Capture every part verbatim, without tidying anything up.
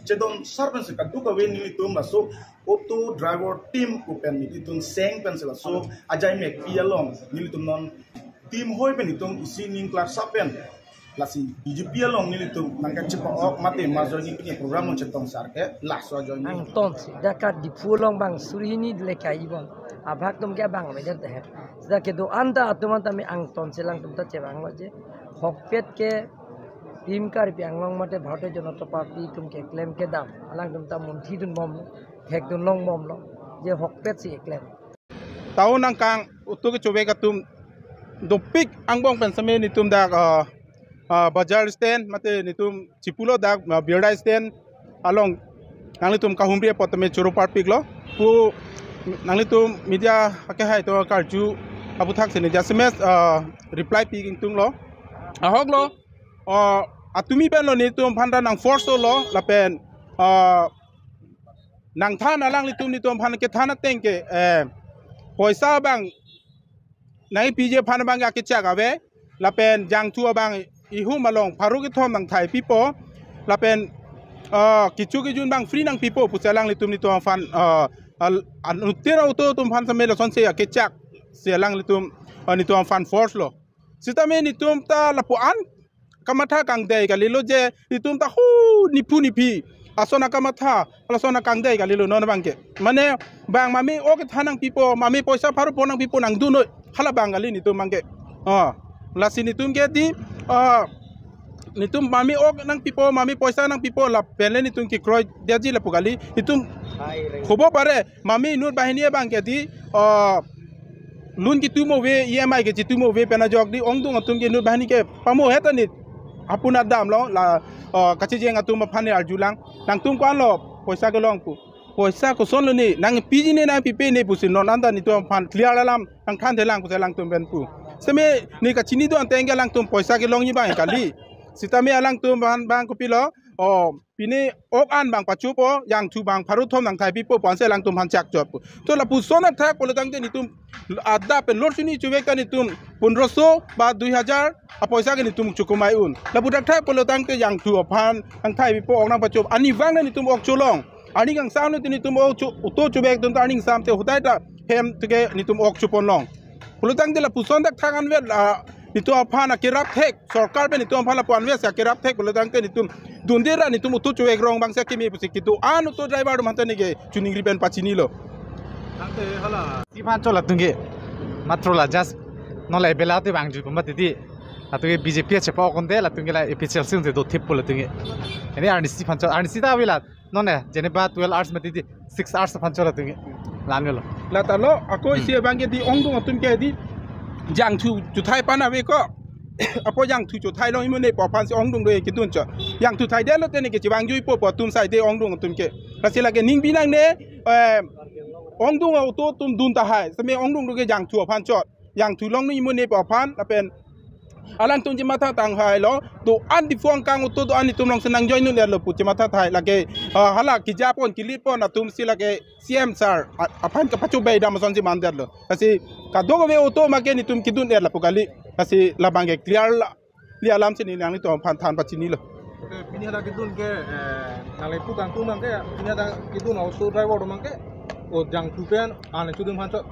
chedon sar pensi kadokave nelitum laso auto driver team pu pen nelitum seng pensi laso ajai mekpi along nelitum non team hoi pen nelitum isi ning keklap sap pen lasi B J P along nelitum nangkachepa-ok mate ma joining pini program along chetong sar ke laso ajoine. Angton si, dak ke Diphu along bang suri hini le kai bon. Abhag atum ke bang medet he. Sida kedo-an ta atum an tame angton si alangtum ta chevanglo je. Hokpet ke Team Karbi Anglong mate Bharatiya Janata Party atum keklem kedam alangtum ta munthi dunbomlo, thekdun longbomlo, je hokpet si keklem. Town angkang auto kechovek atum dopik angbong pen seme nelitum dak, ah, ah, bazar stand mate nelitum chipulo dak, ah, Birla stand along nanglitum kahumri apot tame choro parpiklo. Pu nanglitum media akehai atum karju aputhaksi ne jasemes, ah, reply pi ingtunglo. Ahoklo, ah, atumi penlo nelitum aphan ta nang force lo lapen, ah, nangthan alanglitum nelitum aphan kethan ateng ke, eh, poisa bang nangpiji aphan bang akechak ave, lapen jangthu abang ihum along pharo kethom nangthai pipo, lapen, ah, kecho kejun bang free nangpipo pusi alanglitum nelitum aphan, ah, al-, an-, utir auto atum aphan seme lasonsi akechak si alanglitum, ah, nelitum aphan force lo. Sitame nelitum ta lapu-an kamatha kangdei kalilo je, nelitum ta hu niphu niphi ason akamatha, lason akangdei kalilo non abang ke. Mane bang mame ok than nangpipo, mame poisa pharo pon nangpipo nangdun noi, hala bang kali nelitum abang ke. Oh, lasi nelitum ke di, ah, nelitum mame ok nangpipo, mame poisa nangpipo lapen le nelitum kekroidetji lapu kali. Nelitum hobo pare, mame inut banghini abang ke di, ah, loan ketum ave, E M I kechetum ave pen ajok di ongdung atum ke inut banghini ke pamo het anit. Apun adamlo la, ah, kachijeng atum aphan arjulang. Nangtum ko-anlo poisa kelong pu. Poisa kosonlo ne, nangpiji ne nangpipe ne pusi non anta nelitum aphan clear alam nangthan thelang pusi alangtum pen pu. Seme ne kachini do-an ateng ke alangtum poisa kelongji abang kali. Sitame alangtum aphan bang kopilo, oh, pine ok an bang pachopo, jangthu bang pharo thom nangthai pipo pu ansi alangtum aphan chak chot pu. To lapuson athak pulo tangte nelitum adap pen lor suni chovek ta nelitum pondroso ba dui hajar apoisa ke nelitum chokomai un. Lapu thakthak pulo tangte jangthu aphan nangthai pipo, ok nangpachop. Arnivang nelitum ok cholong. Arni kangsam nelitum ok cho, auto chovek atum ta arni kangsam te hotai ta hem te ke nelitum ok chopon long. Pulo tangte lapuson thakthak anvet la nelitum aphan akerap thek, sorkar pen nelitum aphan lapu anvet si akerap thek pulo tangte nelitum dunde ra nelitum auto chovek rong bangsi keme pusi kedo-an auto driver atum aphan ta ne ke choningri pen pachinilo. Tangte hala. Si aphan chot latum ke. Matro la just non la ebela te bang ju puma titi. Latum ke B J P chepa-ok konde latum ke la A P H L C unte do thip pu latum ke. Ini arnisi aphan chot, arnisi ta avela. Non ne, jeneba twelve hours mati di, six hours aphan chot latum ke. Lan melo. Lata lo, ako Hmm. isi abang ke di ongdung atum ke di jangthu chuthai pan ave ko. Apo jangthu chuthai long imone pu aphansi ongdung do kedun chot. Jangthu thaidetlo te ne ke chevangjuipo pu atum sai de ongdung atum ke. Lasi lake ning binang ne, eh, ongdung auto atum dun tahai. Seme ongdung do ke jangthu aphan chot. Jangthu longno imone pu aphan lapen alangtum chematha tanghailo, do-an Diphu angkang auto do-an nelitum alongsi nang join un-etlo pu chematha thai lake, ah, hala kejapon kelipon atum si lake C M sir a-, aphan kapachobei dam asonsi mandetlo. Lasi kadokave auto make nelitum kedun-et lapu kali. Lasi labang ke clear la, li alam si ne nanglitum aphan than pachinilo. Oke, pini hadak kedun ke, eh, nangli pu kangtung abang ke, pini hadak kedun auto driver abang ke, o jangthu pen, ane chudun aphan chot.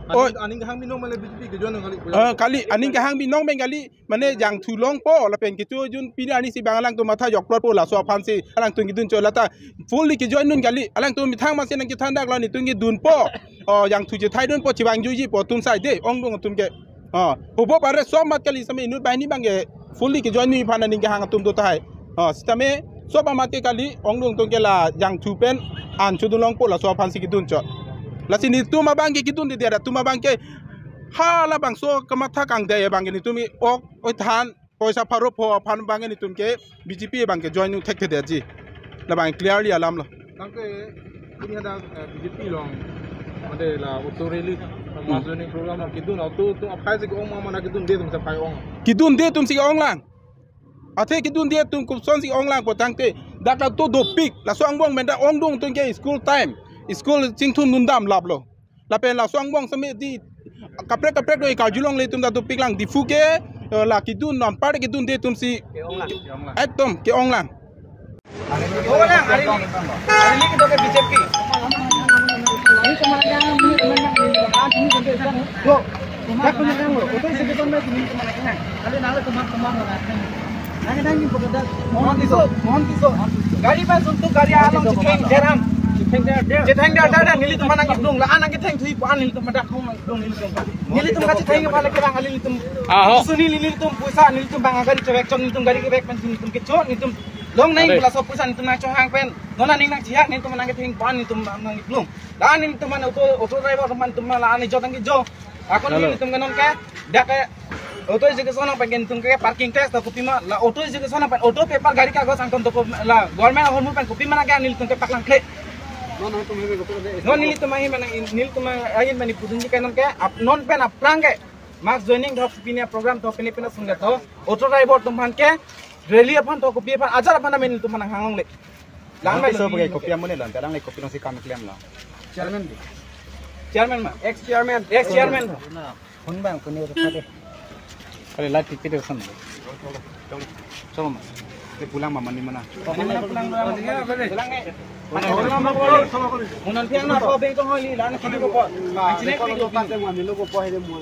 Oi. Aning, aning kehang binong male B J P ke join kali. Eh, kali, aning kehang binong abang kali, mane jangthu longpo, lapen kecho jun pini arnisi bang alangtum matha jokplotpo laso aphansi, alangtum kedun chot lata, fully ke join un kali, alangtum methang masi nangkethan daklo nelitum kedunpo, oh, jangthu chuthai dunpo, chevangjuiji pu atum sai de, ongdung atum ke. Oh, hobo pare sob amat kali seme inut banghini abang ke fully ke join un aphan aning kehang atum do tahai. Oh, sitame sob amat ke kali ongdung atum ke la jangthu pen an chudun longpo laso aphansi kedun chot. Lasi nelitum abang ke kedunde dia atum abang ke hala bangso kamatha kangdei abang ke nelitum ok oi than poisa pharo pho aphan abang ke nelitum ke B J P abang ke join un thekthedetji. Labang clearly alamlo. Tangte pini hadak, eh, B J P along, mate la auto rally, Hmm. mass joining program along kedun auto atum aphai si ke-ong ma mane kedunde atum si aphai ong? Kedunde atum si ke-ong lang. Athe kedunde atum kopusonsi ke-ong lang pu tangte dak auto dopik, laso angbong pen ta ongdung atum ke school time, school chingthum dundam laplo. Lapen laso angbong seme di kaprek kaprek do karjulongle atum ta dopik lang Diphu ke, eh, la kedun non par kedunde atum si ke-ong lang. Ekdom ke-ong lang. Dolang, hari ini. Hari ini kita ke B J P. Mohon Tisso, Mohon Tisso. Gari pen suntu gari along chetheng deram. Chetheng der der der nelitum aphan nangkeplung, la-an nangketheng thuji pu-an nelitum dak hong nangkeplung nelitum. Nelitum kachetheng aphan le kerang kali nelitum. Aho. Suni nelitum poisa nelitum bang gari chevek chon nelitum gari kevek pen nelitum kecho nelitum longnang. Ade. Laso poisa nelitum nangchohang pen non aning nangchihak nelitum nangketheng pu-an nelitum nangkeplung. La-an nelitum aphan auto auto driver aphan nelitum la-an jotang kejo. Ako nelitum ke non ke dak ke auto education pen nelitum ke parking test to kopima la auto education pen auto paper gari kagos angton to ko-, la government ahormu pen kopima nangke nelitum ke paklang kle. Non nelitum ahin mana nelitum ahin mani pudunji ke non ke ap-, non pen aphrang ke mass joining to pine program to pine pine sungga to auto driver atum aphan ke rally aphan to kopi aphan ajat aphan amen nelitum aphan nanghanglongle. Lang Nanti mai so lo bagai di kopi amonit lo, kadang le kopi nangsi kam klem lo. Chairman di. Chairman ma? Ex chairman. Ex chairman. Hun bang puni rupa de. Kali la tipi de san. Cholo ma. Te pulang ma mani mana. Mani mana pulang pulang. Pulang eh. Pulang ma pulang. Unan piang na ko beng ko holi lan kini ko po. Ang chinek ko lo ta te mani lo ko po he de mo.